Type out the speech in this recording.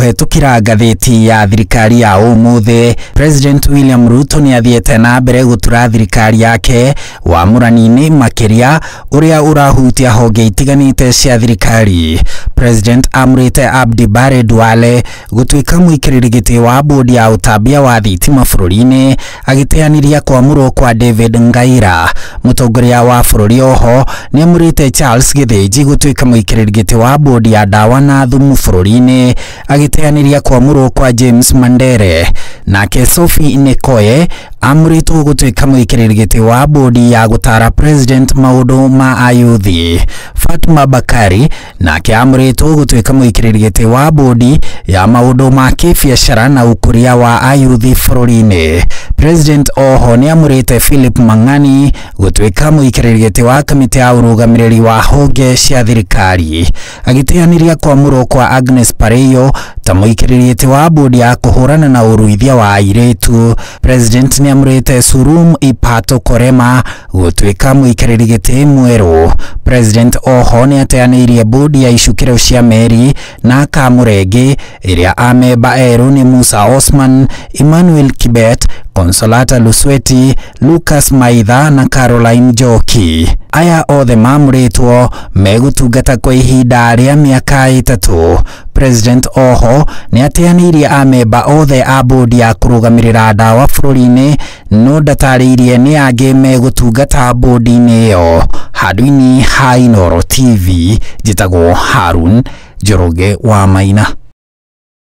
Kũhetũkĩra ngathĩti ya thirikari ya ũmũthĩ, President William Ruto nĩ athiĩte na mbere gũtura thirikari yake wamũrani-inĩ makĩria ũrĩa ũrahutia honge itiganĩte cia thirikari. President amũrĩte Abdi Bare Duale gũtuĩka mũikarĩri gĩtĩ wa bodi ya ũtambia wa thitima bũrũri-inĩ, agĩteanĩria kwamũrwo kwa David Ngaira. Mũtongoria wa bũrũri oho nĩ amũrĩte Charles Gĩthĩnji gũtuĩka mũikarĩri gĩtĩ wa bodi ya ndawa na thumu bũrũri-inĩ, agĩteanĩria kwamũrwo kwa James Mandere. Nake Sophie Nikoye amũrĩtwo gũtuĩka mũikarĩri gĩtĩ wa bodi ya gũtara president maũndũ ma ayuthi. Fatuma Bakari nake amũrĩtwo gũtuĩka mũikarĩri gĩtĩ wa bodi ya maũndũ ma kĩbiacara na ũkũria wa ayuthi bũrũri-inĩ. President oho nĩ amũrĩte Philip Mang'ani gũtuĩka mũikarĩri gĩtĩ wa kamĩtĩ ya ũrũgamĩrĩri wa honge cia thirikari, agĩteanĩria kwamũrwo kwa Agnes Pareyo ta mũikarĩri gĩtĩ wa bodi ya kũhũrana na ũruithia wa airĩtu. President nĩ amũrĩte Surum Ipato Korema gũtuĩka mũikarĩri gĩtĩ mwerũ. President oho nĩ ateanĩirie bodi ya icukĩro cia meri na akamũra ĩngĩ ĩrĩa amemba erũ nĩ Musa Osman, Emmanuel Kibet, Consolata Lusweti, Lucas Maitha na Caroline Njoki. Aya othe mamũrĩtwo megũtungata kwa ihinda rĩa mĩaka 3. President oho nĩ ateanĩirie amemba othe a bodi ya kũrũgamĩrĩra ndawa bũrũri-inĩ, no ndatarĩirie nĩ angĩ megũtungata bodi-inĩ ĩyo. Handũ-inĩ ha Inooro TV, njĩtagwo Harun Njoroge wa Maina.